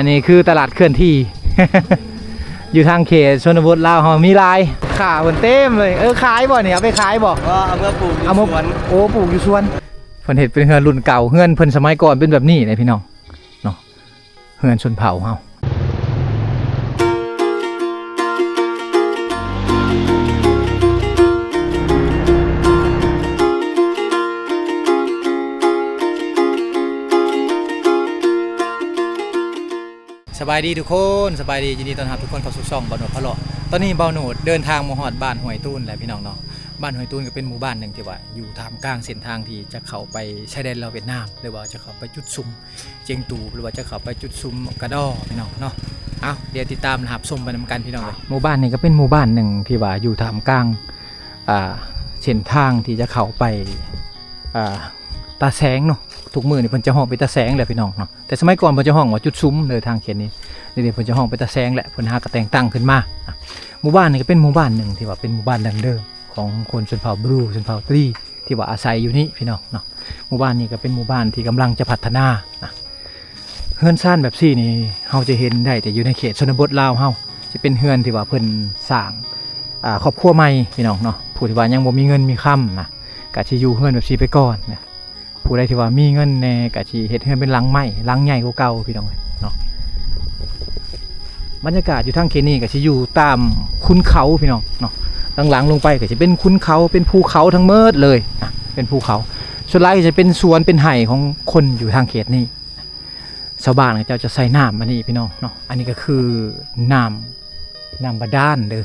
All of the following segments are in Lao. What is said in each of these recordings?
ອັນນີ້ຄືຕະຫຼາດເຄື່ອນທີ່ ຢູ່ທາງເຂດຊົນນະບົດລາວເຮົາມີຫຼາຍ ຂາເພິ່ນເຕັມເລີຍ. ເອີ ຂາຍບໍ່ນີ້? ເອົາໄປຂາຍບໍ່? ກໍເອົາເມືອປູກຢູ່ ເອົາມາ ສວນ. ໂອ້ ປູກຢູ່ສວນ. ເພິ່ນເຮັດເປັນເຮືອນລຸ້ນເກົ່າ ເຮືອນເພິ່ນສະໄໝກ່ອນເປັນແບບນີ້ແຫຼະພີ່ນ້ອງເນາະ ເຮືອນຊົນເຜົ່າເຮົາ. ສະບາຍດີທຸກຄົນ ສະບາຍດີ ຍິນດີຕ້ອນຮັບທຸກຄົນເຂົ້າສູ່ຊ່ອງບ່າວໂນດພາເລາະ. ຕອນນີ້ບ່າວໂນດເດີນທາງມາຮອດບ້ານຫ້ວຍຕູນແລ້ວພີ່ນ້ອງເນາະ. ບ້ານຫ້ວຍຕູນກໍເປັນໝູ່ບ້ານໜຶ່ງທີ່ວ່າຢູ່ທ່າມກາງເສັ້ນທາງທີ່ຈະເຂົ້າໄປຊາຍແດນລາວຫວຽດນາມ ຫຼືວ່າຈະເຂົ້າໄປຈຸດຊຸມ ຈຽງຕູ ຫຼືວ່າຈະເຂົ້າໄປຈຸດຊຸມກະດໍພີ່ນ້ອງເນາະ. ເອົາ ດຽວຕິດຕາມຮັບຊົມໄປນຳກັນພີ່ນ້ອງເອີຍ. ໝູ່ບ້ານນີ້ກໍເປັນໝູ່ບ້ານໜຶ່ງທີ່ວ່າຢູ່ທ່າມກາງ ອ່າ ເສັ້ນທາງທີ່ຈະເຂົ້າໄປ ອ່າ ຕາແສງເນາະ. ທຸກມື້ນີ້ເພິ່ນຈະຮ້ອງເປັນຕາແສງແຫຼະພີ່ນ້ອງເນາະ ແຕ່ສະໄໝກ່ອນເພິ່ນຈະຮ້ອງວ່າຈຸດຊຸມເດີ ທາງເຂດນີ້. ດຽວນີ້ເພິ່ນຈະຮ້ອງເປັນຕາແສງແຫຼະ ເພິ່ນຫາກໍແຕ່ງຕັ້ງຂຶ້ນມາ. ອ່າ ໝູ່ບ້ານນີ້ກໍເປັນໝູ່ບ້ານໜຶ່ງທີ່ວ່າເປັນໝູ່ບ້ານດັ້ງເດີມຂອງຄົນຊົນເຜົ່າບຣູ ຊົນເຜົ່າຕຣີ ທີ່ວ່າອາໄສຢູ່ນີ້ພີ່ນ້ອງເນາະ. ໝູ່ບ້ານນີ້ກໍເປັນໝູ່ບ້ານທີ່ກຳລັງຈະພັດທະນານະ. ເຮືອນຊານແບບຊີ້ນີ້ ເຮົາຈະເຫັນໄດ້ແຕ່ຢູ່ໃນເຂດຊົນນະບົດລາວເຮົາ ຈະເປັນເຮືອນທີ່ວ່າເພິ່ນສ້າງ ອ່າ ຄອບຄົວໃໝ່ພີ່ນ້ອງເນາະ. ຜູ້ທີ່ວ່າຍັງບໍ່ມີເງິນມີຄຳນະ ກະຊິຢູ່ເຮືອນແບບຊີ້ໄປກ່ອນນະ. ຜູ້ໃດທີ່ວ່າມີເງິນແດ່ ກະຊິເຮັດເຮືອນເປັນຫຼັງໃໝ່ ຫຼັງໃຫຍ່ກວ່າເກົ່າພີ່ນ້ອງເອີຍເນາະ. ບັນຍາກາດຢູ່ທາງເຂດນີ້ກໍຊິຢູ່ຕາມຄຸນເຂົາພີ່ນ້ອງເນາະ. ຫຼັງໆລົງໄປກໍຊິເປັນຄຸນເຂົາ ເປັນພູເຂົາທັງໝົດເລີຍນະ ເປັນພູເຂົາ. ສ່ວນຫຼາຍກໍຈະເປັນສວນເປັນໄຮ່ຂອງຄົນຢູ່ທາງເຂດນີ້. ຊາວບ້ານເຂົາເຈົ້າຈະໃສ່ນ້ຳອັນນີ້ພີ່ນ້ອງເນາະ. ອັນນີ້ກໍຄືນ້ຳ ນ້ຳບາດານເດີ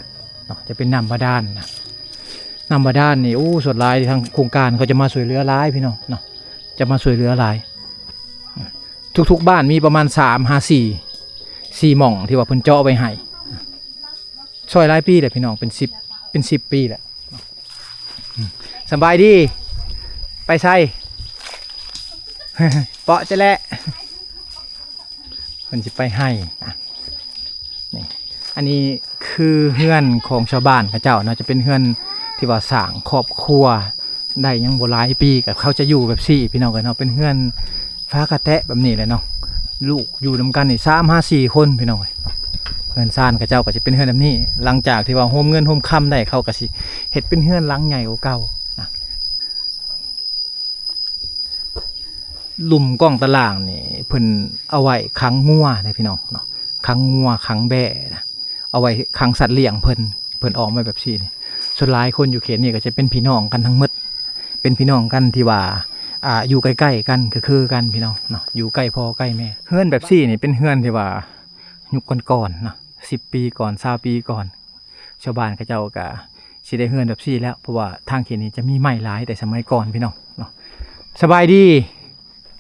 ເນາະ ຈະເປັນນ້ຳບາດານນະ. ນ້ຳບາດານນີ້ ໂອ້ ສ່ວນຫຼາຍທາງໂຄງການເຂົາຈະມາຊ່ວຍເຫຼືອຫຼາຍພີ່ນ້ອງເນາະ ຈະມາຊ່ວຍເຫຼືອຫຼາຍ. ທຸກໆບ້ານມີປະມານສາມຫາສີ່ ສີ່ໝ່ອງທີ່ວ່າເພິ່ນເຈາະໄວ້ໃຫ້. ຊ່ອຍຫຼາຍປີແລ້ວພີ່ນ້ອງ ເປັນສິບ ເປັນສິບປີແລ້ວ. ສະບາຍດີ ໄປໃສ? ເປາະຈະແລະ ເພິ່ນຊິໄປໄຮ່ນະ. ນີ້ ອັນນີ້ຄືເຮືອນຂອງຊາວບ້ານເຂົາເຈົ້າເນາະ ຈະເປັນເຮືອນທີ່ວ່າສ້າງຄອບຄົວໄດ້ຍັງບໍ່ຫຼາຍປີ ກໍເຂົາຈະຢູ່ແບບຊີ້ພີ່ນ້ອງເອີຍເນາະ. ເປັນເຮືອນຝາກະແຕະແບບນີ້ແຫຼະເນາະ ລູກຢູ່ນຳກັນນີ້ສາມຫາສີ່ຄົນພີ່ນ້ອງເອີຍ. ເຮືອນຊານເຂົາເຈົ້າກໍຈະເປັນເຮືອນແບບນີ້ ຫຼັງຈາກທີ່ວ່າໂຮມເງິນໂຮມຄຳໄດ້ ເຂົາກໍຊິເຮັດເປັນເຮືອນຫຼັງໃຫຍ່ກວ່າເກົ່ານະ. ລຸ່ມກ້ອງຕາລ່າງນີ້ເພິ່ນເອົາໄວ້ຂັງງົວເດ້ພີ່ນ້ອງເນາະ ຂັງງົວຂັງແບ້ນະ ເອົາໄວ້ຂັງສັດລ້ຽງເພິ່ນ ເພິ່ນອ້ອມໄວ້ແບບຊີ້ນີ້. ສ່ວນຫຼາຍຄົນຢູ່ເຂດນີ້ກໍຈະເປັນພີ່ນ້ອງກັນທັງໝົດ ເປັນພີ່ນ້ອງກັນທີ່ວ່າ ອ່າ ຢູ່ໃກ້ໆກັນ ຄືໆກັນພີ່ນ້ອງເນາະ ຢູ່ໃກ້ພໍ່ໃກ້ແມ່. ເຮືອນແບບຊີ້ນີ້ເປັນເຮືອນທີ່ວ່າຍຸກກ່ອນໆເນາະ ສິບປີກ່ອນ ຊາວປີກ່ອນ ຊາວບ້ານເຂົາເຈົ້າກໍຊິໄດ້ເຮືອນແບບຊີ້ແລ້ວ ເພາະວ່າທາງເຂດນີ້ຈະມີໄມ້ຫຼາຍແຕ່ສະໄໝກ່ອນພີ່ນ້ອງເນາະ. ສະບາຍດີ.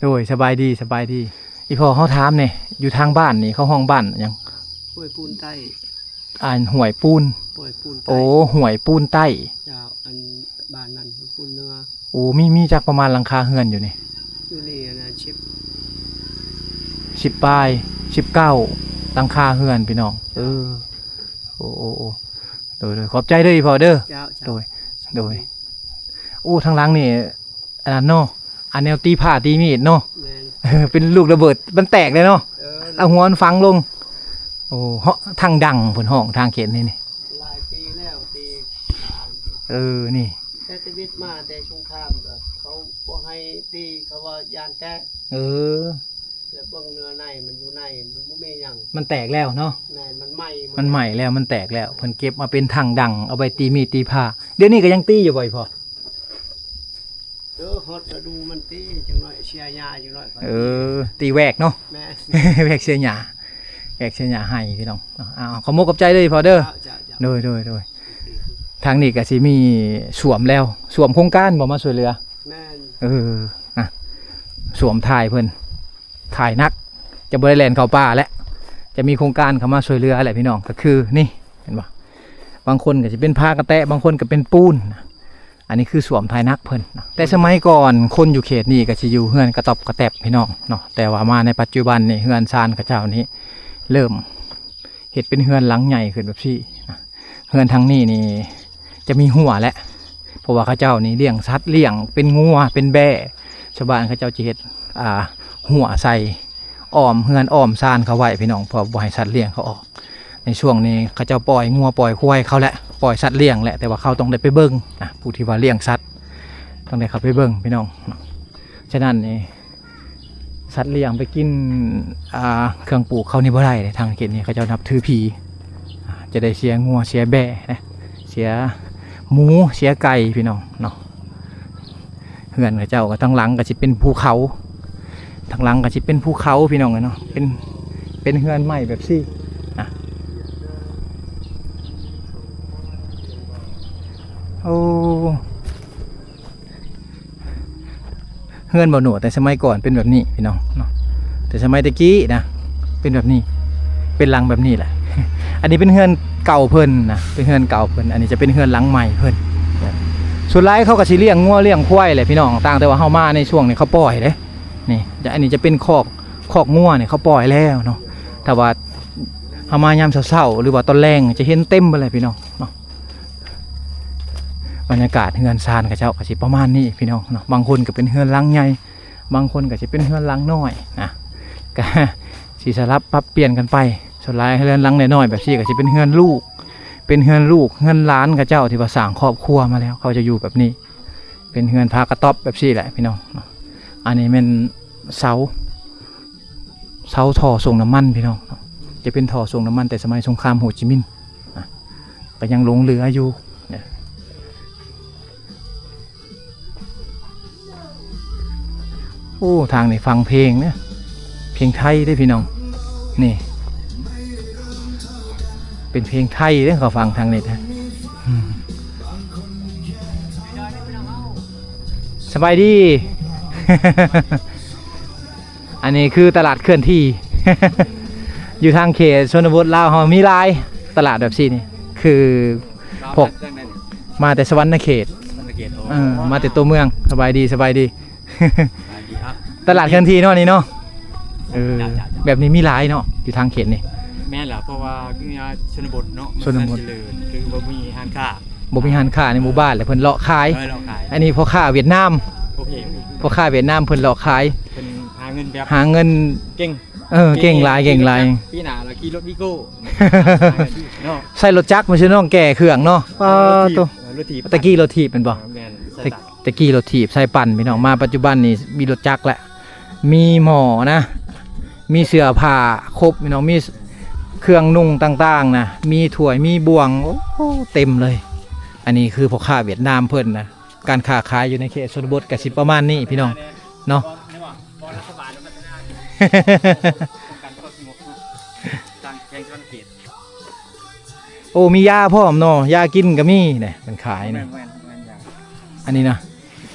ໂດຍ ສະບາຍດີ ສະບາຍດີ. ອີ່ພໍ່ ເຮົາຖາມແດ່ ຢູ່ທາງບ້ານນີ້ເຂົາຮ້ອງບ້ານຫຍັງ? ຫ້ວຍປູນໃຕ້. ອ່ານ ຫ້ວຍປູນ. ຫ້ວຍປູນໃຕ້. ໂອ້ ຫ້ວຍປູນໃຕ້. ເຈົ້າ ອັນບ້ານນັ້ນ ຫ້ວຍປູນເໜືອ. ໂອ້ ມີ ມີຈັກປະມານຫຼັງຄາເຮືອນຢູ່ນີ້? ຢູ່ນີ້ອັນນັ້ນ ສິບ ສິບປາຍ ສິບເກົ້າ ຫຼັງຄາເຮືອນພີ່ນ້ອງ. ເອີ ໂອ້ ໂອ້ ໂອ້ ໂດຍ ໂດຍ ຂອບໃຈເດີອີ່ພໍ່ເດີ. ເຈົ້າ ເຈົ້າ ໂດຍ ໂດຍ. ໂອ້ ທາງຫຼັງນີ້ ອັນນັ້ນເນາະ ອັນແນວຕີຜ້າຕີມີດເນາະ. ແມ່ນ. ເອີ ເປັນລູກລະເບີດ ມັນແຕກເລີຍເນາະ. ເອີ ເອົາຫົວມັນຝັງລົງ. ໂອ້ ເຫາະ ທາງດັງເພິ່ນຮ້ອງທາງເຂດນີ້ນີ້. ຫຼາຍປີແລ້ວຕີ. ເອີ ນີ້ ແຕ່ທຳອິດມາແຕ່ສົງຄາມ ເຂົາບໍ່ໃຫ້ຕີ ເຂົາວ່າຢ້ານແຕກ. ເອີ ແລ້ວເບິ່ງເນື້ອໃນມັນຢູ່ໃນ ມັນບໍ່ມີຫຍັງ ມັນແຕກແລ້ວເນາະ. ແມ່ນ ມັນໄໝ້ ມັນໄໝ້ແລ້ວ ມັນແຕກແລ້ວ. ເພິ່ນເກັບມາເປັນຖັງດັງ ເອົາໄວ້ຕີມີດຕີຜ້າ. ດຽວນີ້ກໍຍັງຕີຢູ່ບໍ່ອີ່ພໍ່? ເອີ ຮອດລະດູມັນຕີ ຈັກໜ້ອຍເສຍຫຍ້າ ຈັກໜ້ອຍກໍ ເອີ ຕີແວກເນາະ. ແມ່ນ ແວກເສຍຫຍ້າ ແວກເສຍຫຍ້າໃຫ້ພີ່ນ້ອງ. ເອົາ ຂອບມຸກຂອບໃຈເດີພໍ່ເດີ. ເຈົ້າ ເຈົ້າ ເຈົ້າ ໂດຍ ໂດຍ ໂດຍ. ທາງນີ້ກໍຊິມີສ້ວມແລ້ວ ສ້ວມໂຄງການບໍ່ມາຊ່ວຍເຫຼືອ? ແມ່ນ. ເອີ ອ່ະ ສ້ວມຖ່າຍເພິ່ນ ຖ່າຍໜັກ ຈະບໍ່ໄດ້ແລ່ນເຂົ້າປ່າແຫຼະ ຈະມີໂຄງການເຂົ້າມາຊ່ວຍເຫຼືອແຫຼະພີ່ນ້ອງ. ກໍຄືນີ້ ເຫັນບໍ່ ບາງຄົນກໍຊິເປັນຜ້າກະແຕະ ບາງຄົນກໍເປັນປູນ. ອັນນີ້ຄືສ້ວມຖ່າຍໜັກເພິ່ນເນາະ. ແຕ່ສະໄໝກ່ອນຄົນຢູ່ເຂດນີ້ກໍຊິຢູ່ເຮືອນກະຕ໋ອບກະແຕ໋ບພີ່ນ້ອງເນາະ ແຕ່ວ່າມາໃນປັດຈຸບັນນີ້ເຮືອນຊານເຂົາເຈົ້ານີ້ເລີ່ມເຮັດເປັນເຮືອນຫຼັງໃຫຍ່ຂຶ້ນແບບຊີ້ນະ. ເຮືອນທາງນີ້ນີ້ຈະມີຮົ້ວແຫຼະ ເພາະວ່າເຂົາເຈົ້ານີ້ລ້ຽງສັດ ລ້ຽງເປັນງົວເປັນແບ້ ຊາວບ້ານເຂົາເຈົ້າຈະເຮັດ ອ່າ ຮົ້ວໃສ່ ອ້ອມເຮືອນອ້ອມຊານເຂົາໄວ້ພີ່ນ້ອງ ເພື່ອບໍ່ໃຫ້ສັດລ້ຽງເຂົາອອກ. ໃນຊ່ວງນີ້ເຂົາເຈົ້າປ່ອຍງົວປ່ອຍຄວາຍເຂົາແຫຼະ ປ່ອຍສັດລ້ຽງແຫຼະ ແຕ່ວ່າເຂົາຕ້ອງໄດ້ໄປເບິ່ງນະ ຜູ້ທີ່ວ່າລ້ຽງສັດຕ້ອງໄດ້ເຂົ້າໄປເບິ່ງພີ່ນ້ອງ. ສະນັ້ນນີ້ ສັດລ້ຽງໄປກິນ ອ່າ ເຄື່ອງປູກເຂົານີ້ບໍ່ໄດ້ເດ້ ທາງເຂດນີ້ເຂົາເຈົ້ານັບຖືຜີ ອ່າ ຈະໄດ້ເສຍງົວເສຍແບ້ນະ ເສຍໝູເສຍໄກ່ພີ່ນ້ອງເນາະ. ເຮືອນເຂົາເຈົ້າກໍທາງຫຼັງກໍຊິເປັນພູເຂົາ ທາງຫຼັງກໍຊິເປັນພູເຂົາພີ່ນ້ອງເອີຍເນາະ ເປັນ ເປັນເຮືອນໄມ້ແບບຊີ້ນະ. ໂອ້ ເຮືອນບ່າວໜວດແຕ່ສະໄໝກ່ອນເປັນແບບນີ້ພີ່ນ້ອງເນາະ ແຕ່ສະໄໝແຕ່ກີ້ນະ ເປັນແບບນີ້ ເປັນຫຼັງແບບນີ້ແຫຼະ. ອັນນີ້ເປັນເຮືອນເກົ່າເພິ່ນນະ ເປັນເຮືອນເກົ່າເພິ່ນ ອັນນີ້ຈະເປັນເຮືອນຫຼັງໃໝ່ເພິ່ນ. ສ່ວນຫຼາຍເຂົາກໍຊິລ້ຽງງົວລ້ຽງຄວາຍແຫຼະພີ່ນ້ອງ ຕ່າງແຕ່ວ່າເຮົາມາໃນຊ່ວງນີ້ເຂົາປ່ອຍເດ້. ນີ້ ອັນນີ້ຈະເປັນຄອກ ຄອກງົວນີ້ເຂົາປ່ອຍແລ້ວເນາະ ຖ້າວ່າເຮົາມາຍາມເຊົ້າໆ ຫຼືວ່າຕອນແລງຈະເຫັນເຕັມເບິດເລີຍພີ່ນ້ອງເນາະ. ບັນຍາກາດເຮືອນຊານເຂົາເຈົ້າກໍຊິປະມານນີ້ພີ່ນ້ອງເນາະ ບາງຄົນກໍເປັນເຮືອນຫຼັງໃຫຍ່ ບາງຄົນກໍຊິເປັນເຮືອນຫຼັງນ້ອຍນະ ກໍຊິສະຫຼັບປັບປ່ຽນກັນໄປ. ສ່ວນຫຼາຍເຮືອນຫຼັງນ້ອຍໆແບບຊີ້ກໍຊິເປັນເຮືອນລູກ ເປັນເຮືອນລູກເຮືອນຫຼານເຂົາເຈົ້າທີ່ວ່າສ້າງຄອບຄົວມາແລ້ວ ເຂົາຈະຢູ່ແບບນີ້ ເປັນເຮືອນຝາກະຕ໊ອບແບບຊີ້ແຫຼະພີ່ນ້ອງເນາະ. ອັນນີ້ແມ່ນເສົາ ເສົາທໍ່ສົ່ງນ້ຳມັນພີ່ນ້ອງເນາະ ຈະເປັນທໍ່ສົ່ງນ້ຳມັນແຕ່ສະໄໝສົງຄາມໂຮຈິມິນນະ ກໍຍັງຫຼົງເຫຼືອຢູ່. ໂອ້ ທາງນີ້ຟັງເພງເດີ ເພງໄທເດ້ພີ່ນ້ອງ ນີ້ ເປັນເພງໄທເດ້ ເຂົາຟັງທາງນີ້ນະ. ອືມ ສະບາຍດີ. ອັນນີ້ຄືຕະຫຼາດເຄື່ອນທີ່ ຢູ່ທາງເຂດຊົນນະບົດລາວເຮົາມີຫຼາຍ ຕະຫຼາດແບບຊີ້ນີ້ ຄືພວກມາແຕ່ສະຫວັນນະເຂດ ເອີ ມາແຕ່ຕົວເມືອງ. ສະບາຍດີ ສະບາຍດີ. ຕະຫຼາດເຄື່ອນທີ່ເນາະນີ້ເນາະ ເອີ ແບບນີ້ມີຫຼາຍເນາະ ຢູ່ທາງເຂດນີ້. ແມ່ນລະ ເພາະວ່າຄືວ່າຊົນນະບົດເນາະ ມັນຈະເລີນ ຄືບໍ່ມີຮ້ານຄ້າ ບໍ່ມີຮ້ານຄ້າໃນໝູ່ບ້ານ ແລ້ວເພິ່ນເລາະຂາຍ. ເອີ ເລາະຂາຍ ອັນນີ້ພໍ່ຄ້າຫວຽດນາມ ໂອເຄ ພໍ່ຄ້າຫວຽດນາມເພິ່ນເລາະຂາຍ ເພິ່ນຫາເງິນແບບ ຫາເງິນເກັ່ງ ເອີ ເກັ່ງຫຼາຍ ເກັ່ງຫຼາຍ. ປີໜ້າລະຂີ່ລົດວີໂກ້ເນາະ ໃຊ້ລົດຈັກມາຊື້ນ້ອງແກ່ເຄື່ອງເນາະ. ປາໂຕ ລົດຖີບ ຕະກີ້ລົດຖີບແມ່ນບໍ່? ແມ່ນ ແຕ່ກີ້ລົດຖີບໃຊ້ປັ່ນພີ່ນ້ອງ ມາປັດຈຸບັນນີ້ມີລົດຈັກແລ້ວ ມີໝໍ້ນະ ມີເສື້ອຜ້າຄົບພີ່ນ້ອງ ມີເຄື່ອງນຸ່ງຕ່າງໆນະ ມີຖ້ວຍມີບ່ວງ ໂອ້ ເຕັມເລີຍ. ອັນນີ້ຄືພໍ່ຄ້າຫວຽດນາມເພິ່ນນະ ການຄ້າຂາຍຢູ່ໃນເຂດຊົນນະບົດກໍຊິປະມານນີ້ພີ່ນ້ອງເນາະ. ໂອ້ ມີຢາພ້ອມເນາະ ຢາກິນກໍມີເດ້ ເພິ່ນຂາຍນີ້. ອັນນີ້ນະ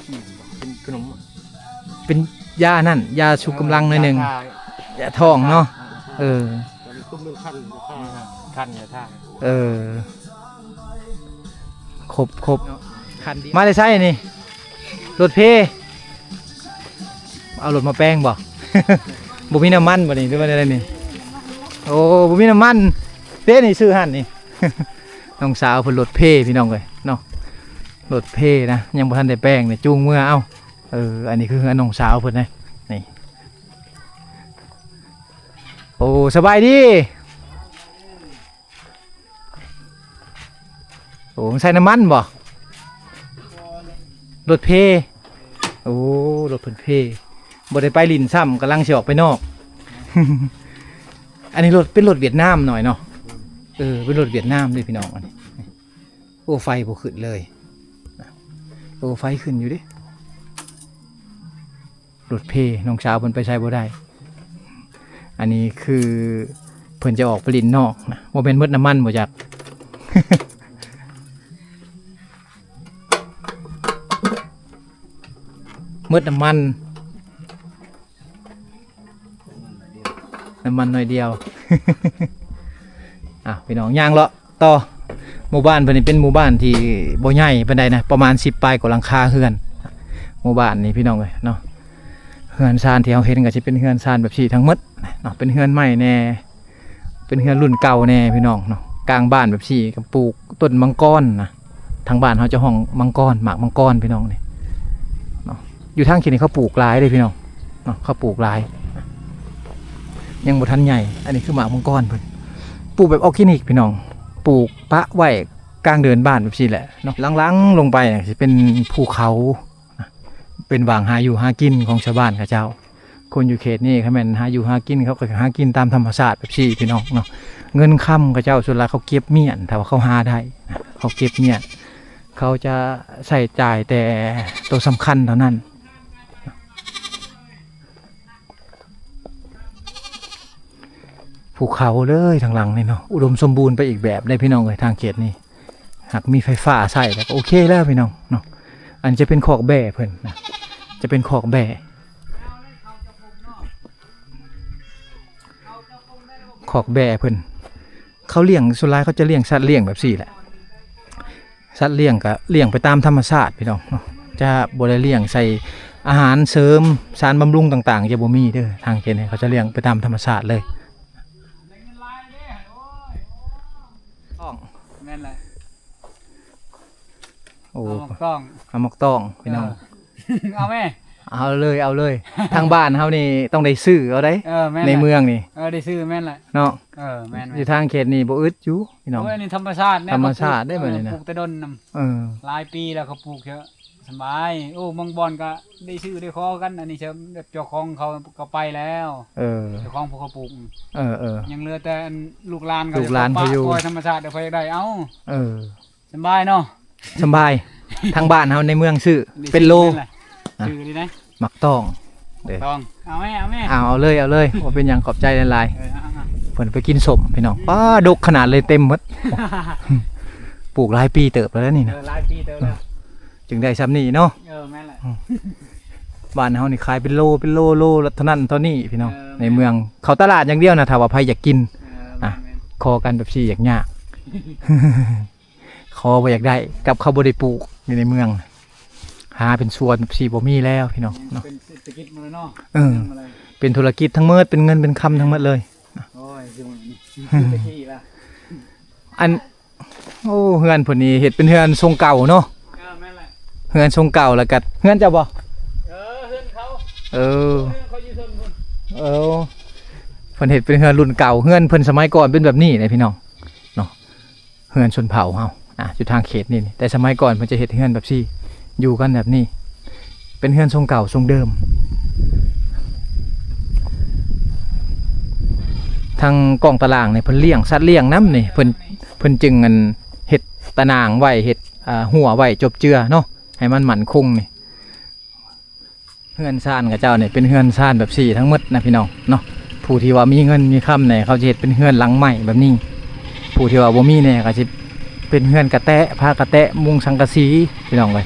ເປັນຂະໜົມ ເປັນຢານັ້ນ ຢາຊຸກກຳລັງໜ້ອຍໜຶ່ງ ຢາທ້ອງເນາະ. ເອີ ເອີ ຄົບໆ ຄັນດຽວ. ມາແຕ່ໃສນີ້? ລົດເພ ເອົາລົດມາແປງບໍ່? ບໍ່ມີນ້ຳມັນບໍ່ນີ້ ຫຼືວ່າແນວໃດນີ້? ໂອ້ ບໍ່ມີນ້ຳມັນເດ້ນີ້ ຊື້ຫັ້ນນີ້. ນ້ອງສາວເພິ່ນລົດເພພີ່ນ້ອງເອີຍເນາະ ລົດເພນະ ຍັງບໍ່ທັນໄດ້ແປງເດ້ ຈູງເມືອເອົາ. ເອີ ອັນນີ້ຄືເຮືອນນ້ອງສາວເພິ່ນນະ ນີ້. ໂອ້ ສະບາຍດີ. ໂອ້ ໃສ່ນ້ຳມັນບໍ່? ລົດເພ. ໂອ້ ລົດເພິ່ນເພ ບໍ່ໄດ້ໄປຫຼິ້ນຊ້ຳ ກຳລັງຊິອອກໄປນອກ. ອັນນີ້ລົດ ເປັນລົດຫວຽດນາມໜ້ອຍເນາະ. ເອີ ເປັນລົດຫວຽດນາມເດ້ພີ່ນ້ອງ ອັນນີ້. ໂອ້ ໄຟບໍ່ຂຶ້ນເລີຍ. ໂອ້ ໄຟຂຶ້ນຢູ່ເດ້. ລົດເພ ນ້ອງສາວເພິ່ນໄປໃສບໍ່ໄດ້. ອັນນີ້ຄືເພິ່ນຈະອອກໄປຫຼິ້ນນອກນະ ບໍ່ແມ່ນໝົດນ້ຳມັນບໍ່ຈັກ. ໝົດນ້ຳມັນ ນ້ຳມັນໜ້ອຍດຽວ. ອ່ະ ພີ່ນ້ອງ ຍ່າງເລາະ ຕໍ່. ໝູ່ບ້ານເພິ່ນນີ້ເປັນໝູ່ບ້ານທີ່ບໍ່ໃຫຍ່ປານໃດນະ ປະມານສິບປາຍກວ່າຫຼັງຄາເຮືອນ. ໝູ່ບ້ານນີ້ພີ່ນ້ອງເອີຍເນາະ ເຮືອນຊານທີ່ເຮົາເຫັນກໍຊິເປັນເຮືອນຊານແບບຊີ້ທັງໝົດເນາະ ເປັນເຮືອນໄມ້ແດ່ ເປັນເຮືອນລຸ້ນເກົ່າແດ່ພີ່ນ້ອງເນາະ. ກາງບ້ານແບບຊີ້ກໍປູກຕົ້ນມັງກອນນະ ທາງບ້ານເຮົາຈະຮ້ອງມັງກອນ ໝາກມັງກອນພີ່ນ້ອງນີ້ເນາະ. ຢູ່ທາງເຂດນີ້ເຂົາປູກຫຼາຍເດ້ພີ່ນ້ອງເນາະ ເຂົາປູກຫຼາຍ. ຍັງບໍ່ທັນໃຫຍ່. ອັນນີ້ຄືໝາກມັງກອນເພິ່ນ ປູກແບບອອກແກນິກພີ່ນ້ອງ, ປູກປະໄວ້ກາງເດີ່ນບ້ານແບບຊີ້ແຫຼະເນາະ. ຫຼັງໆລົງໄປນີ້ຊິເປັນພູເຂົາ ເປັນຫວ່າງຫາຢູ່ຫາກິນຂອງຊາວບ້ານເຂົາເຈົ້າ. ຄົນຢູ່ເຂດນີ້ຄັນແມ່ນຫາຢູ່ຫາກິນ ເຂົາກໍຫາກິນຕາມທຳມະຊາດແບບຊີ້ພີ່ນ້ອງເນາະ. ເງິນຄຳເຂົາເຈົ້າສ່ວນຫຼາຍເຂົາເກັບມ້ຽນ ຖ້າວ່າເຂົາຫາໄດ້ ເຂົາເກັບມ້ຽນ ເຂົາຈະໃຊ້ຈ່າຍແຕ່ໂຕສຳຄັນເທົ່ານັ້ນ. ພູເຂົາເລີຍທາງຫຼັງນີ້ເນາະ, ອຸດົມສົມບູນໄປອີກແບບເດ້ພີ່ນ້ອງເອີຍ. ທາງເຂດນີ້ຫາກມີໄຟຟ້າໃຊ້ແລ້ວກໍໂອເຄແລ້ວພີ່ນ້ອງເນາະ. ອັນຈະເປັນຄອກແບ້ເພິ່ນນະ, ຈະເປັນຄອກແບ້ ຄອກແບ້ເພິ່ນ. ເຂົາລ້ຽງ ສ່ວນຫຼາຍເຂົາຈະລ້ຽງສັດລ້ຽງແບບຊີ້ແຫຼະ. ສັດລ້ຽງກໍລ້ຽງໄປຕາມທຳມະຊາດພີ່ນ້ອງເນາະ, ຈະບໍ່ໄດ້ລ້ຽງໃສ່ອາຫານເສີມ ສານບຳລຸງຕ່າງໆ ຈະບໍ່ມີເດີ. ທາງເຂດນີ້ເຂົາຈະລ້ຽງໄປຕາມທຳມະຊາດເລີຍ. ຕ້ອງ ແມ່ນແຫຼະ. ໂອ້ ເອົາໝາກຕ້ອງ ເອົາໝາກຕ້ອງພີ່ນ້ອງ. ເອີ ເອົາແມ່ ເອົາເລີຍ ເອົາເລີຍ. ທາງບ້ານເຮົານີ້ຕ້ອງໄດ້ຊື້ເອົາໄດ໋. ເອີ ແມ່ນແຫຼະ ໃນເມືອງນີ້. ເອີ ໄດ້ຊື້ ແມ່ນແຫຼະເນາະ. ເອີ ແມ່ນໆ ຢູ່ທາງເຂດນີ້ບໍ່ອຶດຢູ່ພີ່ນ້ອງ. ໂອ້ຍ ອັນນີ້ທຳມະຊາດ ທຳມະຊາດເດ້ບັດນີ້ນະ. ເອີ ປູກແຕ່ດົນນຳ. ເອີ ຫຼາຍປີແລ້ວເຂົາປູກເທື່ອ ສະບາຍ. ໂອ້ ບາງບ່ອນກໍໄດ້ຊື້ໄດ້ຂໍກັນ. ອັນນີ້ເຈົ້າ ແບບເຈົ້າຂອງເຂົາກໍໄປແລ້ວ. ເອີ ເຈົ້າຂອງຜູ້ເຂົາປູກ. ເອີໆ ຍັງເຫຼືອແຕ່ອັນລູກຫຼານເຂົາ ລູກຫຼານເຂົາຢູ່. ປ່ອຍທຳມະຊາດ ດຽວໃຜຢາກໄດ້ເອົາ. ເອີ ສະບາຍເນາະ ສະບາຍ. ທາງບ້ານເຮົາໃນເມືອງຊື້ເປັນໂລ. ແມ່ນແຫຼະ ຊື້ນີ້ນະ ໝາກຕ້ອງເດ້. ຕ້ອງ ເອົາແມ່ ເອົາແມ່. ເອົາ ເອົາເລີຍ ເອົາເລີຍ ບໍ່ເປັນຫຍັງ ຂອບໃຈຫຼາຍໆ. ເອີ ເອົາໆ ເພິ່ນໄປກິນສົ້ມພີ່ນ້ອງ. ປ້າ ດົກຂະໜາດເລີຍ ເຕັມໝົດ. ປູກຫຼາຍປີເຕີບແລ້ວນີ້ນະ. ເອີ ຫຼາຍປີເຕີບແລ້ວ ຈຶ່ງໄດ້ຊ່ຳນີ້ເນາະ. ເອີ ແມ່ນແຫຼະ. ອືມ ບ້ານເຮົານີ້ຂາຍເປັນໂລ ເປັນໂລ ໂລລະເທົ່ານັ້ນເທົ່ານີ້ພີ່ນ້ອງ. ເອີ ໃນເມືອງ ເຂົ້າຕະຫຼາດຢ່າງດຽວນະ ຖ້າວ່າໃຜຢາກກິນ. ເອີ ອ່ະ ແມ່ນໆ ຂໍກັນແບບຊີ້ຢາກຍາກ ຂໍບໍ່ຢາກໄດ້ ກັບເຂົາບໍ່ໄດ້ປູກຢູ່ໃນເມືອງ. ຫາເປັນສວນແບບຊີ້ບໍ່ມີແລ້ວພີ່ນ້ອງເນາະ. ເປັນເສດຖະກິດໝົດເລີຍເນາະ. ເອີ ເປັນທຸລະກິດທັງໝົດ ເປັນເງິນເປັນຄຳທັງໝົດເລີຍ. ໂອ້ຍ ຄືແຕ່ກີ້ລະ ອັນ ໂອ້ ເຮືອນເພິ່ນນີ້ເຮັດເປັນເຮືອນຊົງເກົ່າເນາະ. ເອີ ແມ່ນແຫຼະ ເຮືອນຊົງເກົ່າ. ແລ້ວກໍເຮືອນເຈົ້າບໍ່? ເອີ ເຮືອນເຂົາ. ເອີ ເຮືອນເຂົາຢູ່ເທິງພຸ້ນ. ເອີ ເພິ່ນເຮັດເປັນເຮືອນລຸ້ນເກົ່າ. ເຮືອນເພິ່ນສະໄໝກ່ອນເປັນແບບນີ້ແຫຼະພີ່ນ້ອງເນາະ. ເຮືອນຊົນເຜົ່າເຮົາ ອ່າ ຢູ່ທາງເຂດນີ້ ແຕ່ສະໄໝກ່ອນເພິ່ນຈະເຮັດເຮືອນແບບຊີ້ ຢູ່ກັນແບບນີ້ ເປັນເຮືອນຊົງເກົ່າຊົງເດີມ. ທາງກ້ອງຕາລ່າງນີ້ເພິ່ນລ້ຽງສັດລ້ຽງນຳນີ້ ເພິ່ນ ເພິ່ນຈຶ່ງອັນເຮັດຕາໜ່າງໄວ້ ເຮັດ ອ່າ ຮົ້ວໄວ້ຈົບເຈືອເນາະ ໃຫ້ມັນໝັ້ນຄົງນີ້. ເຮືອນຊານເຂົາເຈົ້ານີ້ເປັນເຮືອນຊານແບບຊີ້ທັງໝົດນະພີ່ນ້ອງເນາະ. ຜູ້ທີ່ວ່າມີເງິນມີຄຳແດ່ ເຂົາຈະເຮັດເປັນເຮືອນຫຼັງໄມ້ແບບນີ້. ຜູ້ທີ່ວ່າບໍ່ມີແດ່ ກໍຊິເປັນເຮືອນກະແຕະ ຝາກະແຕະ ມຸງສັງກະສີ ພີ່ນ້ອງເອີຍ.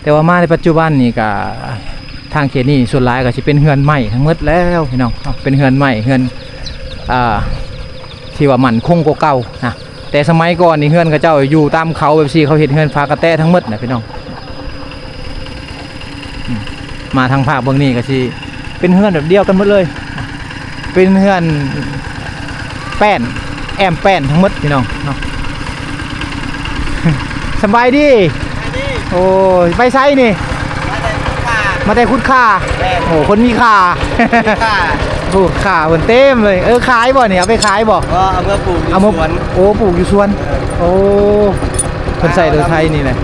ແຕ່ວ່າມາໃນປັດຈຸບັນນີ້ກໍ ທາງເຂດນີ້ສ່ວນຫຼາຍກໍຊິເປັນເຮືອນໄມ້ທັງໝົດແລ້ວພີ່ນ້ອງເນາະ. ເປັນເຮືອນໄມ້ ເຮືອນ ອ່າ ທີ່ວ່າໝັ້ນຄົງກວ່າເກົ່ານະ. ແຕ່ສະໄໝກ່ອນນີ້ເຮືອນເຂົາເຈົ້າຢູ່ຕາມເຂົາແບບຊີ້ ເຂົາເຮັດເຮືອນຝາກະແຕະທັງໝົດນະພີ່ນ້ອງ. ອືມ ມາທາງພາກເບິ່ງນີ້ກໍຊິເປັນເຮືອນແບບດຽວກັນໝົດເລີຍ ເປັນເຮືອນແປ້ນ ແອ້ມແປ້ນທັງໝົດພີ່ນ້ອງເນາະ. ສະບາຍດີ. ສະບາຍດີ. ໂອ້ຍ ໄປໃສນີ້? ມາແຕ່ຂຸດຂ່າ. ມາແຕ່ຂຸດຂ່າ. ແມ່ນ. ໂອ້ ຄົນມີຂ່າ. ມີຂ່າ. ໂອ້ ຂ່າເພິ່ນເຕັມເລີຍ. ເອີ ຂາຍບໍ່ນີ້? ເອົາໄປຂາຍບໍ່? ບໍ່ ເອົາເມືອປູກຢູ່ສວນ. ເອົາເມືອ ໂອ້ ປູກຢູ່ສວນ. ເອີ ໂອ້ ເພິ່ນໃສ່ລົດໄຖນີ້ແຫຼະ.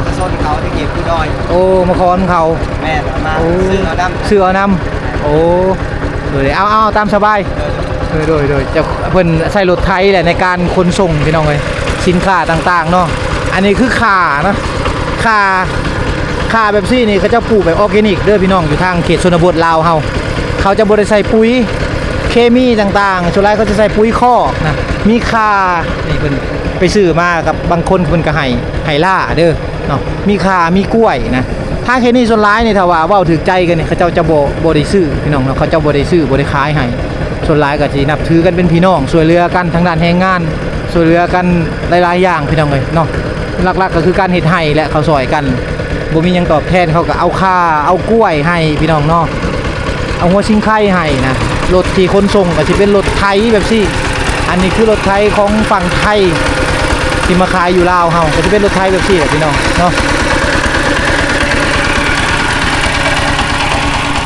ປະຊາຊົນເຂົາໄດ້ເກັບຢູ່ດອຍ. ໂອ້ ມາຂໍນຳເຂົາ. ແມ່ນ ເອົາມາ ໂອ້ ຊື້ເອົານຳ. ຊື້ເອົານຳ. ໂອ້ ໂດຍ ເອົາ ເອົາ ຕາມສະບາຍ. ເອີ ໂດຍ ໂດຍ ໂດຍ ເຈົ້າ ເພິ່ນໃຊ້ລົດໄຖແຫຼະໃນການຂົນສົ່ງ ພີ່ນ້ອງເອີຍ ສິນຄ້າຕ່າງໆເນາະ. ອັນນີ້ຄືຂ່າເນາະ ຂ່າ ຂ່າແບບຊີ້ນີ້ ເຂົາເຈົ້າປູກແບບອອກແກນິກເດີພີ່ນ້ອງ. ຢູ່ທາງເຂດຊົນນະບົດລາວເຮົາ ເຂົາຈະບໍ່ໄດ້ໃສ່ປຸ໋ຍເຄມີຕ່າງໆ ສ່ວນຫຼາຍເຂົາຈະໃສ່ປຸ໋ຍຄອກນະ. ມີຂ່າ ນີ້ເພິ່ນໄປຊື້ມາກັບບາງຄົນ ເພິ່ນກໍໃຫ້ ໃຫ້ລ້າເດີເນາະ. ມີຂ່າ ມີກ້ວຍນະ. ທາງເຂດນີ້ສ່ວນຫຼາຍນີ້ ຖ້າວ່າເວົ້າຖືກໃຈກັນນີ້ ເຂົາເຈົ້າຈະບໍ່ ບໍ່ໄດ້ຊື້ພີ່ນ້ອງເນາະ. ເຂົາເຈົ້າບໍ່ໄດ້ຊື້ ບໍ່ໄດ້ຂາຍໃຫ້. ສ່ວນຫຼາຍກໍຊິນັບຖືກັນເປັນພີ່ນ້ອງ ຊ່ວຍເຫຼືອກັນທາງດ້ານແຮງງານ ຊ່ວຍເຫຼືອກັນຫຼາຍໆຢ່າງ ພີ່ນ້ອງເອີຍເນາະ. ຫຼັກໆກໍຄືການເຮັດໄຮ່ແຫຼະ ເຂົາຊ່ອຍກັນ ບໍ່ມີຫຍັງຕອບແທນ ເຂົາກໍເອົາຂ່າ ເອົາກ້ວຍໃຫ້ ພີ່ນ້ອງເນາະ. ເອົາຫົວຊິງໄຄໃຫ້ນະ. ລົດທີ່ຂົນສົ່ງກໍຊິເປັນລົດໄຖແບບຊີ້. ອັນນີ້ຄືລົດໄຖຂອງຝັ່ງໄທທີ່ມາຂາຍຢູ່ລາວເຮົາ ກໍຊິເປັນລົດໄຖແບບຊີ້ແຫຼະ ພີ່ນ້ອງເນາະ.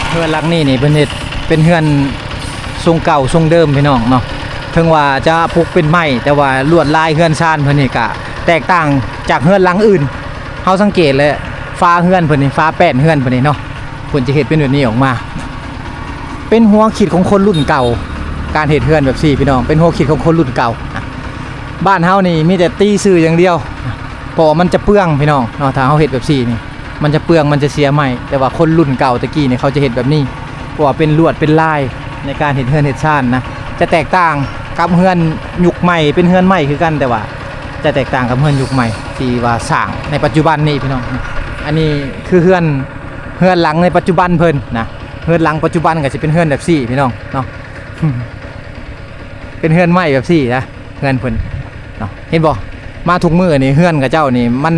ເຮືອນຫຼັງນີ້ນີ້ເພິ່ນເຮັດເປັນເຮືອນ ຊົງເກົ່າຊົງເດີມພີ່ນ້ອງເນາະ. ເຖິງວ່າຈະປຸກເປັນໄມ້ ແຕ່ວ່າລວດລາຍເຮືອນຊານເພິ່ນນີ້ກະແຕກຕ່າງຈາກເຮືອນຫຼັງອື່ນ. ເຮົາສັງເກດແລ້ວ ຝາເຮືອນເພິ່ນນີ້ ຝາແປ້ນເຮືອນເພິ່ນນີ້ເນາະ ເພິ່ນຈະເຮັດເປັນແບບນີ້ອອກມາ. ເປັນຫົວຄິດຂອງຄົນລຸ້ນເກົ່າ ການເຮັດເຮືອນແບບຊີ້ພີ່ນ້ອງ ເປັນຫົວຄິດຂອງຄົນລຸ້ນເກົ່າ. ບ້ານເຮົານີ້ມີແຕ່ຕີຊື່ຢ່າງດຽວ ເພາະວ່າມັນຈະເປືອງພີ່ນ້ອງເນາະ. ຖ້າເຮົາເຮັດແບບຊີ້ນີ້ ມັນຈະເປືອງ ມັນຈະເສຍໄມ້. ແຕ່ວ່າຄົນລຸ້ນເກົ່າແຕ່ກີ້ນີ້ ເຂົາຈະເຮັດແບບນີ້ ເພາະວ່າເປັນລວດເປັນລາຍໃນການເຮັດເຮືອນເຮັດຊານນະ. ຈະແຕກຕ່າງກັບເຮືອນຍຸກໃໝ່ ເປັນເຮືອນໄມ້ຄືກັນ ແຕ່ວ່າຈະແຕກຕ່າງກັບເຮືອນຍຸກໃໝ່ທີ່ວ່າສ້າງໃນປັດຈຸບັນນີ້ພີ່ນ້ອງ. ອັນນີ້ຄືເຮືອນ ເຮືອນຫຼັງໃນປັດຈຸບັນເພິ່ນນະ. ເຮືອນຫຼັງປັດຈຸບັນກໍຊິເປັນເຮືອນແບບຊີ້ພີ່ນ້ອງເນາະ ເປັນເຮືອນໄມ້ແບບຊີ້ນະ ເຮືອນເພິ່ນເນາະ. ເຫັນບໍ່ ມາທຸກມື້ນີ້ເຮືອນເຂົາເຈົ້ານີ້ມັ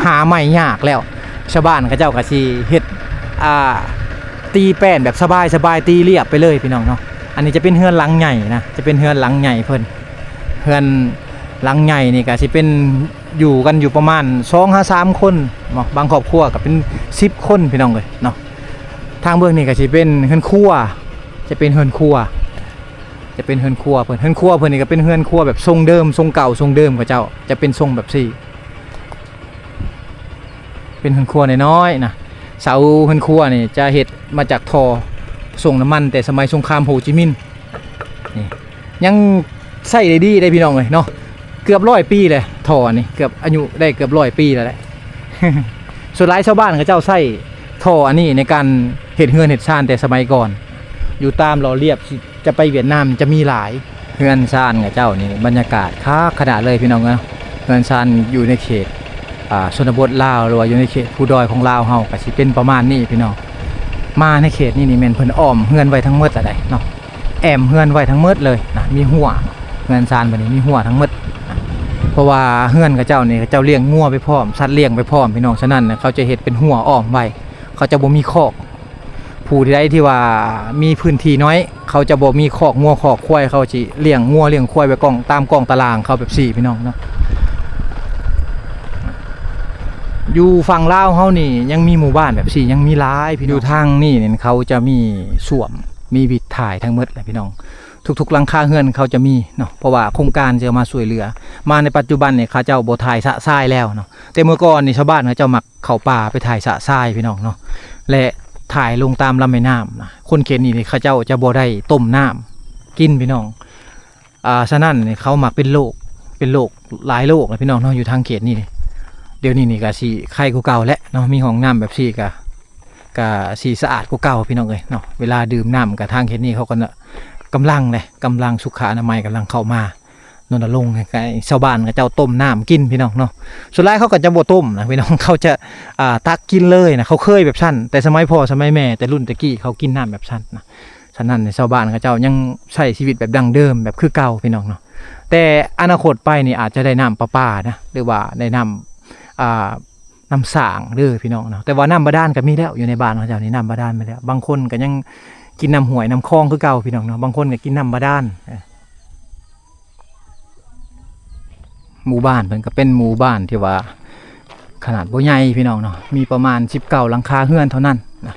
ນຫາໄມ້ຍາກແລ້ວ. ຊາວບ້ານເຂົາເຈົ້າກໍຊິເຮັດ ອ່າ ຕີແປ້ນແບບສະບາຍໆ ຕີລຽບໄປເລີຍພີ່ນ້ອງເນາະ. ອັນນີ້ຈະເປັນເຮືອນຫຼັງໃຫຍ່ນະ ຈະເປັນເຮືອນຫຼັງໃຫຍ່ເພິ່ນ. ເຮືອນຫຼັງໃຫຍ່ນີ້ກໍຊິເປັນ ຢູ່ກັນຢູ່ປະມານສອງຫາສາມຄົນເນາະ ບາງຄອບຄົວກໍເປັນສິບຄົນພີ່ນ້ອງເອີຍເນາະ. ທາງເບື້ອງນີ້ກໍຊິເປັນເຮືອນຄົວ ຈະເປັນເຮືອນຄົວ ຈະເປັນເຮືອນຄົວເພິ່ນ. ເຮືອນຄົວເພິ່ນນີ້ກໍເປັນເຮືອນຄົວແບບຊົງເດີມ ຊົງເກົ່າຊົງເດີມເຂົາເຈົ້າ ຈະເປັນຊົງແບບຊີ້ ເປັນເຮືອນຄົວນ້ອຍໆນະ. ເສົາເຮືອນຄົວນີ້ຈະເຮັດມາຈາກທໍ່ສົ່ງນ້ຳມັນແຕ່ສະໄໝສົງຄາມໂຮຈິມິນ ນີ້ ຍັງໃຊ້ໄດ້ດີເດ້ພີ່ນ້ອງເອີຍເນາະ. ເກືອບຮ້ອຍປີແລ້ວ ທໍ່ອັນນີ້ເກືອບ ອາຍຸໄດ້ເກືອບຮ້ອຍປີແລ້ວແຫຼະ. ສ່ວນຫຼາຍຊາວບ້ານເຂົາເຈົ້າໃຊ້ທໍ່ອັນນີ້ໃນການເຮັດເຮືອນເຮັດຊານແຕ່ສະໄໝກ່ອນ. ຢູ່ຕາມຫຼໍ່ລຽບ ຈະໄປຫວຽດນາມຈະມີຫຼາຍ. ເຮືອນຊານເຂົາເຈົ້ານີ້ບັນຍາກາດຄັກຂະໜາດເລີຍພີ່ນ້ອງເອີຍ. ເຮືອນຊານຢູ່ໃນເຂດ ອ່າ ຊົນນະບົດລາວ ຫຼືວ່າຢູ່ໃນເຂດພູດອຍຂອງລາວເຮົາ ກໍຊິເປັນປະມານນີ້ພີ່ນ້ອງ. ມາໃນເຂດນີ້ນີ້ແມ່ນເພິ່ນອ້ອມເຮືອນໄວ້ທັງໝົດລະໄດ໋ເນາະ ແອ້ມເຮືອນໄວ້ທັງໝົດເລີຍນະ. ມີຮົ້ວ ເຮືອນຊານເພິ່ນນີ້ມີຮົ້ວທັງໝົດນະ ເພາະວ່າເຮືອນເຂົາເຈົ້ານີ້ ເຂົາເຈົ້າລ້ຽງງົວໄປພ້ອມ ສັດລ້ຽງໄປພ້ອມພີ່ນ້ອງ. ສະນັ້ນນະ ເຂົາຈະເຮັດເປັນຮົ້ວອ້ອມໄວ້ ເຂົາຈະບໍ່ມີຄອກ. ຜູ້ໃດທີ່ວ່າມີພື້ນທີ່ນ້ອຍ ເຂົາຈະບໍ່ມີຄອກງົວຄອກຄວາຍ ເຂົາຊິລ້ຽງງົວລ້ຽງຄວາຍໄວ້ກ້ອງ ຕາມກ້ອງຕາລາງເຂົາແບບຊີ້ພີ່ນ້ອງເນາະ. ຢູ່ຝັ່ງລາວເຮົານີ້ຍັງມີໝູ່ບ້ານແບບຊີ້ຍັງມີຫຼາຍພີ່ນ້ອງ. ຢູ່ທາງນີ້ນີ້ເຂົາຈະມີສ້ວມ ມີວິດຖ່າຍທັງໝົດແຫຼະພີ່ນ້ອງ. ທຸກໆຫຼັງຄາເຮືອນເຂົາຈະມີເນາະ ເພາະວ່າໂຄງການຈະມາຊ່ວຍເຫຼືອ. ມາໃນປັດຈຸບັນນີ້ເຂົາເຈົ້າບໍ່ຖ່າຍຊະຊາຍແລ້ວເນາະ ແຕ່ເມື່ອກ່ອນນີ້ຊາວບ້ານເຂົາເຈົ້າມັກ ເຂົ້າປ່າໄປຖ່າຍຊະຊາຍພີ່ນ້ອງເນາະ ແລະ ຖ່າຍລົງຕາມລຳແມ່ນ້ຳນະ. ຄົນເຂດນີ້ນີ້ເຂົາເຈົ້າຈະບໍ່ໄດ້ຕົ້ມນ້ຳກິນພີ່ນ້ອງ. ອ່າ ສະນັ້ນນີ້ເຂົາມັກເປັນໂລກ ເປັນໂລກ ຫຼາຍໂລກແລ້ວພີ່ນ້ອງເນາະ ຢູ່ທາງເຂດນີ້ນີ້. ດຽວນີ້ນີ້ກໍຊິໄຄກວ່າເກົ່າແຫຼະເນາະ ມີຫ້ອງນ້ຳແບບຊີ້ກໍ ກໍຊິສະອາດກວ່າເກົ່າພີ່ນ້ອງເອີຍເນາະ. ເວລາດື່ມນ້ຳກໍທາງເຂດນີ້ເຂົາກໍກຳລັງແຫຼະ ກຳລັງສຸຂະອະນາໄມກຳລັງເຂົ້າມາ ລົນນະລົງໃຫ້ຊາວບ້ານເຂົາເຈົ້າຕົ້ມນ້ຳກິນພີ່ນ້ອງເນາະ. ສ່ວນຫຼາຍເຂົາກໍຈະບໍ່ຕົ້ມນະພີ່ນ້ອງ ເຂົາຈະ ອ່າ ຕັກກິນເລີຍນະ. ເຂົາເຄີຍແບບຊັ້ນ ແຕ່ສະໄໝພໍ່ສະໄໝແມ່ ແຕ່ລຸ້ນແຕ່ກີ້ເຂົາກິນນ້ຳແບບຊັ້ນນະ. ສະນັ້ນຊາວບ້ານເຂົາເຈົ້າຍັງໃຊ້ຊີວິດແບບດັ້ງເດີມ ແບບຄືເກົ່າພີ່ນ້ອງເນາະ. ແຕ່ອະນາຄົດໄປນີ້ອາດຈະໄດ້ນ້ຳປະປານະ ຫຼືວ່າໄດ້ນ້ຳ ອ່າ ນ້ຳສ້າງເດີພີ່ນ້ອງເນາະ. ແຕ່ວ່ານ້ຳບາດານກໍມີແລ້ວ ຢູ່ໃນບ້ານເຂົາເຈົ້ານີ້ນ້ຳບາດານມີແລ້ວ. ບາງຄົນກໍຍັງກິນນ້ຳຫ້ວຍນ້ຳຄອງຄືເກົ່າພີ່ນ້ອງເນາະ ບາງຄົນກໍກິນນ້ຳບາດານ. ເອີ ໝູ່ບ້ານເພິ່ນກໍເປັນໝູ່ບ້ານທີ່ວ່າຂະໜາດບໍ່ໃຫຍ່ພີ່ນ້ອງເນາະ ມີປະມານສິບເກົ້າຫຼັງຄາເຮືອນເທົ່ານັ້ນນະ.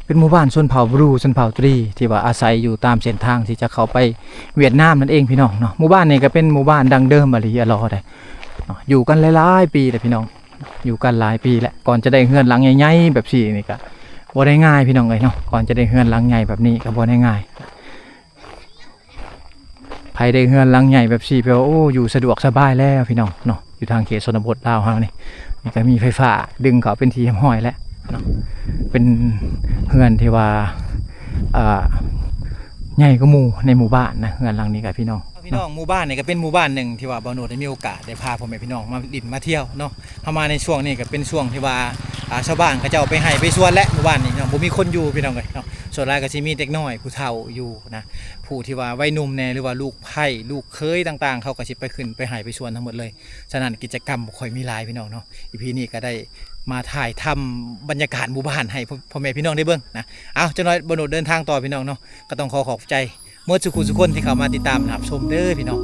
ເປັນໝູ່ບ້ານຊົນເຜົ່າບຣູ ຊົນເຜົ່າຕຣີ ທີ່ວ່າອາໄສຢູ່ຕາມເສັ້ນທາງທີ່ຈະເຂົ້າໄປຫວຽດນາມນັ້ນເອງພີ່ນ້ອງເນາະ. ໝູ່ບ້ານນີ້ກໍເປັນໝູ່ບ້ານດັ້ງເດີມອີ່ຫຼີ ອາຫຼໍ່ໃດເນາະ ຢູ່ກັນຫຼາຍໆປີແລ້ວພີ່ນ້ອງ ຢູ່ກັນຫຼາຍປີແລ້ວ. ກ່ອນຈະໄດ້ເຮືອນຫຼັງໃຫຍ່ໆແບບຊີ້ນີ້ກໍບໍ່ໄດ້ງ່າຍພີ່ນ້ອງເອີຍເນາະ ກ່ອນຈະໄດ້ເຮືອນຫຼັງໃຫຍ່ແບບນີ້ກໍບໍ່ໄດ້ງ່າຍ. ໃຜໄດ້ເຮືອນຫຼັງໃຫຍ່ແບບຊີ້ ແປວ່າ ໂອ້ ຢູ່ສະດວກສະບາຍແລ້ວພີ່ນ້ອງເນາະ. ຢູ່ທາງເຂດຊົນນະບົດລາວເຮົານີ້ ນີ້ກໍມີໄຟຟ້າດຶງເຂົ້າເປັນທີ່ຮຽບຮ້ອຍແລ້ວເນາະ. ເປັນເຮືອນທີ່ວ່າ ອ່າ ໃຫຍ່ກວ່າໝູ່ໃນໝູ່ບ້ານນະ ເຮືອນຫຼັງນີ້ກໍພີ່ນ້ອງ. ພີ່ນ້ອງ ໝູ່ບ້ານນີ້ກໍເປັນໝູ່ບ້ານໜຶ່ງທີ່ວ່າບ່າວໂນດໄດ້ມີໂອກາດໄດ້ພາພໍ່ແມ່ພີ່ນ້ອງມາຫຼິ້ນມາທ່ຽວເນາະ. ເຮົາມາໃນຊ່ວງນີ້ກໍເປັນຊ່ວງທີ່ວ່າ ອ່າ ຊາວບ້ານເຂົາເຈົ້າໄປໄຮ່ໄປສວນແຫຼະ ໝູ່ບ້ານນີ້ເນາະ ບໍ່ມີຄົນຢູ່ພີ່ນ້ອງເອີຍເນາະ. ສ່ວນຫຼາຍກໍຊິມີເດັກນ້ອຍຜູ້ເຖົ້າຢູ່ນະ ຜູ້ທີ່ວ່າໄວໜຸ່ມແດ່ ຫຼືວ່າລູກໃພ້ລູກເຂີຍຕ່າງໆ ເຂົາກໍຊິໄປຂຶ້ນໄປໄຮ່ໄປສວນທັງໝົດເລີຍ. ສະນັ້ນກິດຈະກຳບໍ່ຄ່ອຍມີຫຼາຍພີ່ນ້ອງເນາະ. ອີພີນີ້ກໍໄດ້ມາຖ່າຍທຳບັນຍາກາດໝູ່ບ້ານໃຫ້ພໍ່ ພໍ່ແມ່ພີ່ນ້ອງໄດ້ເບິ່ງນະ. ເອົາ ຈັກໜ້ອຍບ່າວໂນດເດີນທາງຕໍ່ພີ່ນ້ອງເນາະ. ກໍຕ້ອງຂໍຂອບໃຈໝົດສູ່ຜູ້ສູ່ຄົນທີ່ເຂົ້າມາຕິດຕາມຮັບຊົມເດີພີ່ນ້ອງ.